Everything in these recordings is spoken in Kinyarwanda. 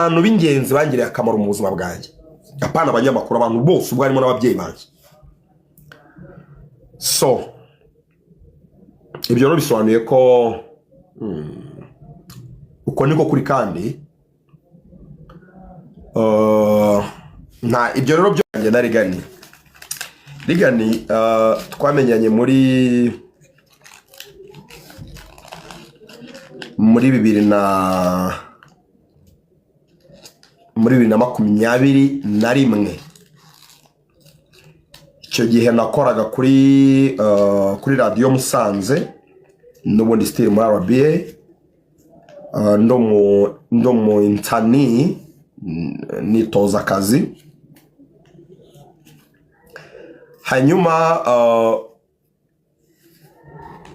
Bantu b'ingenzi bangiriye akamaro mu buzima bwanjye, apana abanyamakuru, abantu bose, ubwo harimo n'ababyeyi banjye. So ibyo rero bisobanuye ko uko niko kuri. Kandi nta ibyo rero byanjye na Reagan, twamenyanye muri 2021. Icyo gihe nakoraga kuri Radiyo Musanze, n'ubundi still muri RBA, ndo mu intern, nitoza akazi. Hanyuma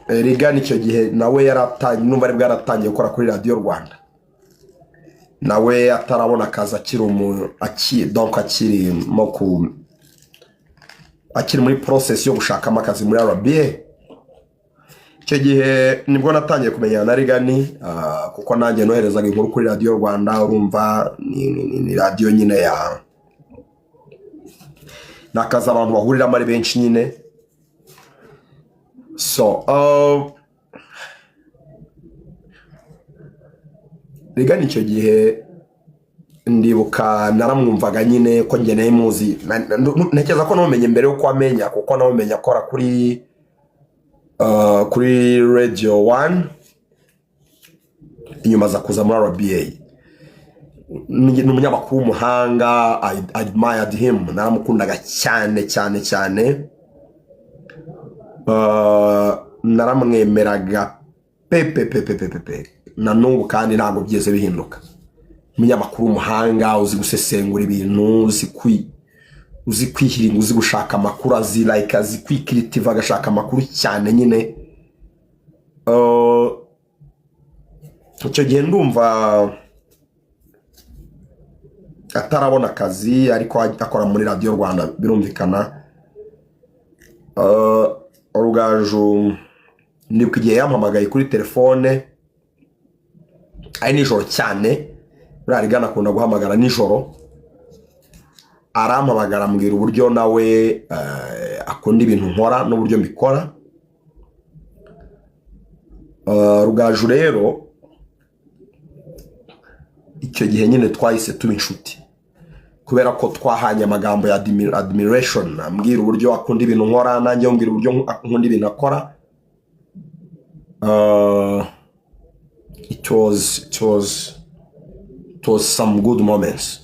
Reagan icyo gihe nawe yaratangiye, numva aribwo yaratangiye gukora kuri Radiyo Rwanda, nawe atarabona akazi, akiri umu aki donc akirimo ku akiri muri process yo gushakamo akazi muri RBA. Icyo gihe nibwo natangiye kumenyana na Reagan, kuko nanjye noherezaga inkuru kuri Radiyo Rwanda. Urumva ni radiyo nyine ya ni akazi abantu bahuriramo ari benshi nyine. So Reagan icyo gihe ndibuka naramwumvaga nyine, ko njye nawe muzi. Ntekereza ko namumenye mbere yuko amenya, kuko namumenye akora kuri Radio One, inyuma aza kuza muri RBA. Ni umunyamakuru w'umuhanga. I admired him, naramukundaga cyane cyane cyane. Naramwemeraga pe pe pe pe pe pe pe. Na n'ubu kandi ntabwo byigeze bihinduka. Umunyamakuru w'umuhanga, uzi gusesengura ibintu, uzi kwihiringa, uzi gushaka amakuru, azi like azi kwikiritiva, agashaka amakuru cyane nyine. Icyo gihe ndumva atarabona akazi, ariko akora muri Radiyo Rwanda, birumvikana. Rugaju, ndibuka igihe yampamagaye kuri telefone ari nijoro cyane. Buriya Reagan akunda guhamagara nijoro. Arampamagara, ambwira uburyo nawe akunda ibintu nkora n'uburyo mbikora. Rugaju rero icyo gihe nyine twahise tuba inshuti, kubera ko twahanye amagambo ya admiration, ambwira uburyo akunda ibintu nkora, nanjye ambwira uburyo nkunda ibintu akora. It was some good moments.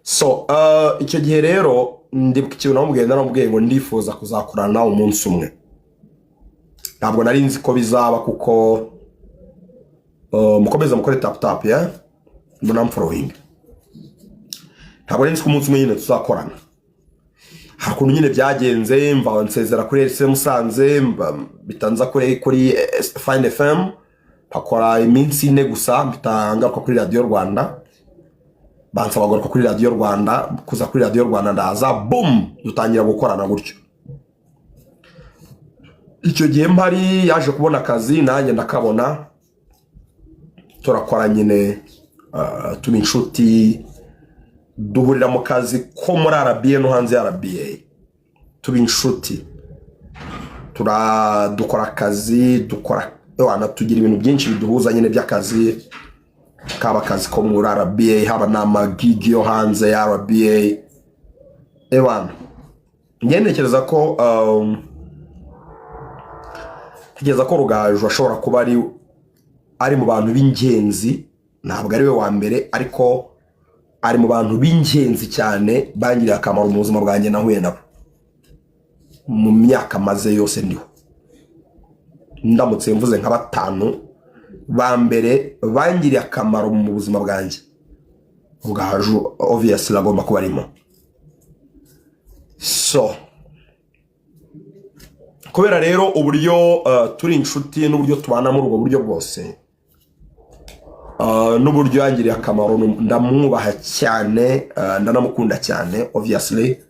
So icyo gihe rero ndibuka ikintu namubwiye. Naramubwiye ngo ndifuza kuzakorana nawe umunsi umwe. Ntabwo nari nzi ko bizaba, kuko mukomeze mukore tap tap ya munamfollowing. Ntabwo nari nzi ko umunsi umwe nyine tuzakorana. Hari ukuntu nyine byagenze, mva nsezera kuri RC Musanze, mba bitanza kuri Fine FM, mpakora iminsi 4 gusa, mpita ngaruka kuri Radiyo Rwanda. Bansaba kugaruka kuri Radiyo Rwanda, kuza kuri Radiyo Rwanda, ndaza, boom, dutangira gukorana gutyo. Icyo gihe mpari yaje kubona akazi, nanjye ndakabona, turakora nyine, tuba inshuti, duhurira mu kazi ko muri RBA no hanze ya RBA, tuba inshuti, dukora akazi, dukora ewana, tugira ibintu byinshi biduhuza nyine by'akazi, kaba akazi ko muri RBA, haba n'amagigi yo hanze ya RBA. Ewana, njye ntekereza ko Rugaju ashobora kuba ari mu bantu b'ingenzi. Ntabwo ari we wa mbere, ariko ari mu bantu b'ingenzi cyane bangiriye akamaro mu buzima bwanjye nahuye nabo mu myaka maze yose ndiho. Ndamutse mvuze nka batanu ba mbere bangiriye akamaro mu buzima bwanjye, Rugaju obviously agomba kuba arimo. So kubera rero uburyo turi inshuti n'uburyo tubana muri ubwo buryo bwose, n'uburyo yangiriye akamaro, ndamwubaha cyane, ndanamukunda cyane obviously.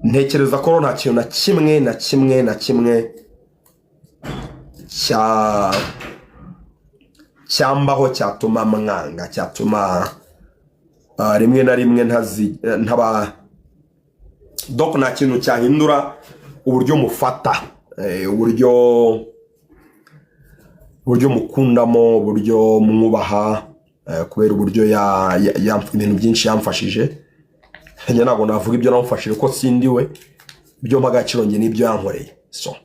Ntekereza ko nta kintu na kimwe na kimwe na kimwe Cyambaho cyatuma mwanga, cyatuma rimwe na rimwe ntazi ntaba, donc nta kintu cyahindura uburyo mufata, uburyo mukundamo, uburyo mwubaha, kubera uburyo ibintu byinshi yamfashije. Njye ntabwo navuga ibyo namufashije ko sindi we. Ibyo mpa agaciro njye n'ibyo yankoreye. So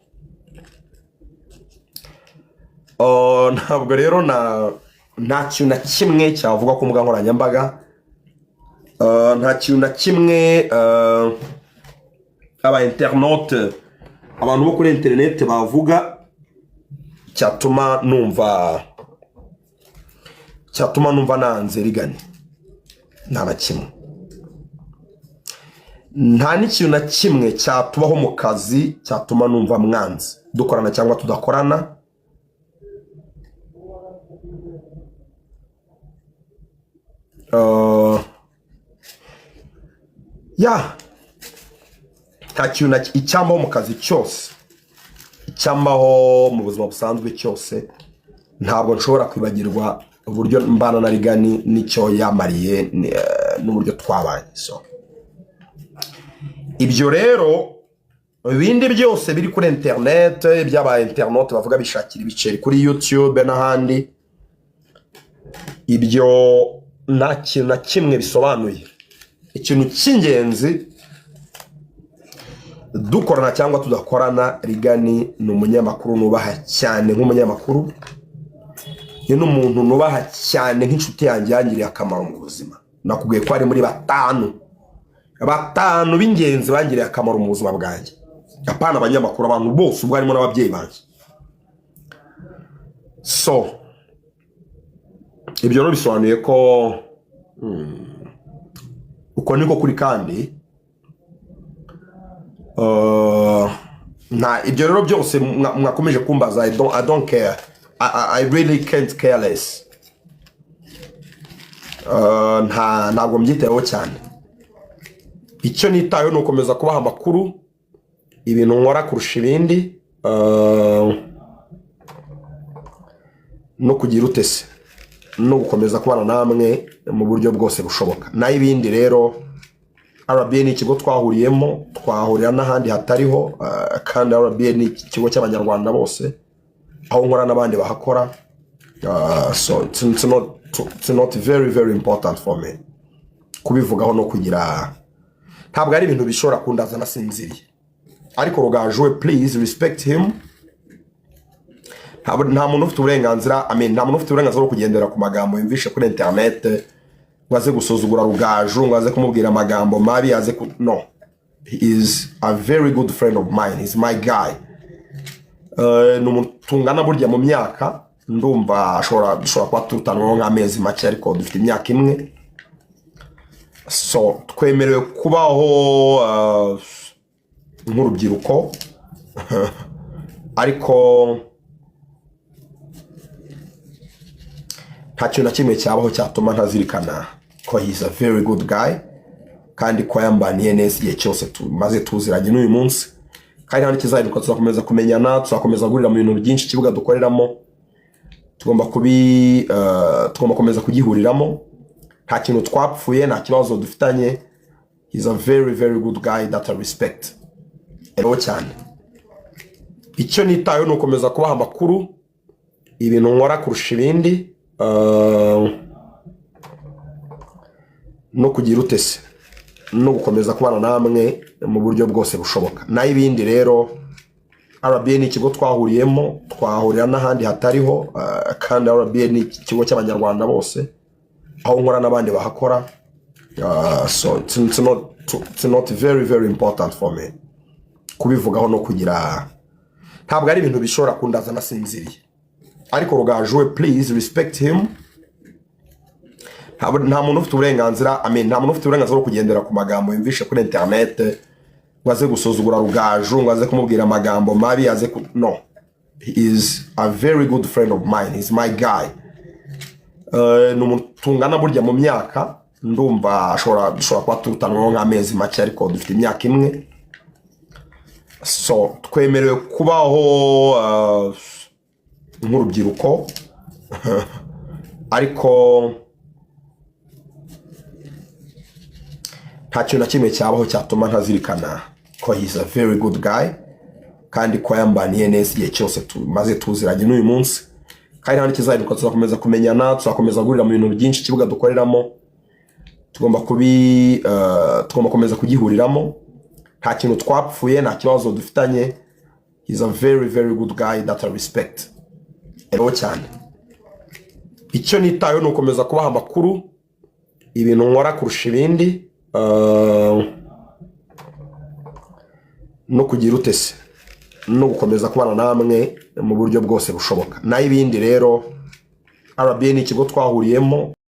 ntabwo rero nta kintu na kimwe cyavuga ku mbuga nkoranyambaga, nta kintu na kimwe aba internaute, abantu bo kuri interineti bavuga cyatuma numva nanze Reagan. Nta na kimwe, nta n'ikintu na kimwe cyatubaho mu kazi cyatuma numva mwanze, dukorana cyangwa tudakorana. Ya, nta kintu na icyambaho mu kazi cyose, icyambaho mu buzima busanzwe cyose, ntabwo nshobora kwibagirwa uburyo mbana na Reagan n'icyo yamariye n'uburyo twabanye. So ibyo rero ibindi byose biri kuri internet, by'aba internaute bavuga bishakira ibiceri kuri YouTube n'ahandi, ibyo nta kintu na kimwe bisobanuye. Ikintu cy'ingenzi, dukorana cyangwa tudakorana, Reagan ni umunyamakuru nubaha cyane nk'umunyamakuru, ni n'umuntu nubaha cyane nk'inshuti yanjye yangiriye akamaro mu buzima. Nakubwiye ko ari muri batanu b'ingenzi bangiriye akamaro mu buzima bwanjye, apana abanyamakuru, abantu bose, ubwo harimo n'ababyeyi banjye. So ibyo rero bisobanuye ko uko niko kuri. Kandi nta ibyo rero byose mwakomeje kumbaza, I don't care. I really can't care less. Ntabwo mbyitayeho cyane. Icyo nitayeho ni ugukomeza kubaha amakuru, ibintu nkora kurusha ibindi, no kugira utese no gukomeza kubana namwe mu buryo bwose bushoboka. Naho ibindi rero, RBA ni ikigo twahuriyemo, twahurira n'ahandi hatariho, kandi RBA ni ikigo cy'Abanyarwanda bose, aho nkora n'abandi bahakora. So it's not very very important for me kubivugaho no kugira, ntabwo ari ibintu bishobora kundaza nasinziriye. Ariko Rugaju we, please respect him. Nta muntu ufite uburenganzira, I mean, nta muntu ufite uburenganzira bwo kugendera ku magambo yumvishe kuri internet ngo aze gusuzugura Rugaju, ngo aze kumubwira amagambo mabi, aze ku... No, he is a very good friend of mine, he's my guy. Ni umuntu tungana burya mu myaka, ndumva ashobora dushobora kuba turutanwaho nk'amezi make, ariko dufite imyaka imwe. So twemerewe kubaho nk'urubyiruko, ariko nta kintu na kimwe cyabaho cyatuma ntazirikana ko he is a very good guy, kandi ko yambaniye neza igihe cyose tumaze tuziranye n'uyu munsi. Kandi nta n'ikizahinduka, tuzakomeza kumenyana, tuzakomeza guhurira mu bintu byinshi. Ikibuga dukoreramo tugomba gukomeza kugihuriramo. Nta kintu twapfuye, nta kibazo dufitanye. He is a very very good guy that I respect rero cyane. Icyo nitayeho ni ugukomeza kubaha amakuru, ibintu nkora kurusha ibindi, no kugira utese no gukomeza kubana namwe mu buryo bwose bushoboka. Naho ibindi rero, RBA ni ikigo twahuriyemo, twahurira n'ahandi hatariho, kandi RBA ni ikigo cy'Abanyarwanda bose, aho nkora n'abandi bahakora. So it's not very very important for me kubivugaho no kugira, ntabwo ari ibintu bishobora kundaza nasinziriye. Ariko Rugaju we, please respect him. Nta muntu ufite uburenganzira, I mean, nta muntu ufite uburenganzira bwo kugendera ku magambo yumvishe kuri internet ngo aze gusuzugura Rugaju, ngo aze kumubwira amagambo mabi, aze ku... No, he is a very good friend of mine, he's my guy. Ni umuntu tungana burya mu myaka, ndumva dushobora kuba turutanwaho nk'amezi make, ariko dufite imyaka imwe. So twemerewe kubaho. nk'urubyiruko, ariko nta kintu na kimwe cyabaho cyatuma ntazirikana ko he's a very good guy, kandi ko yambaniye neza igihe cyose tumaze tuziranye n'uyu munsi, kandi nta n'ikizahinduka. Tuzakomeza kumenyana, tuzakomeza guhurira mu bintu byinshi. Ikibuga dukoreramo tugomba gukomeza kugihuriramo. Nta kintu twapfuye, nta kibazo dufitanye. He's a very, very good guy that I respect rero cyane. Icyo nitayeho ni ugukomeza kubaha amakuru, ibintu nkora kurusha ibindi, no kugira utese no gukomeza kubana namwe mu buryo bwose bushoboka. Naho ibindi rero, RBA ni ikigo twahuriyemo.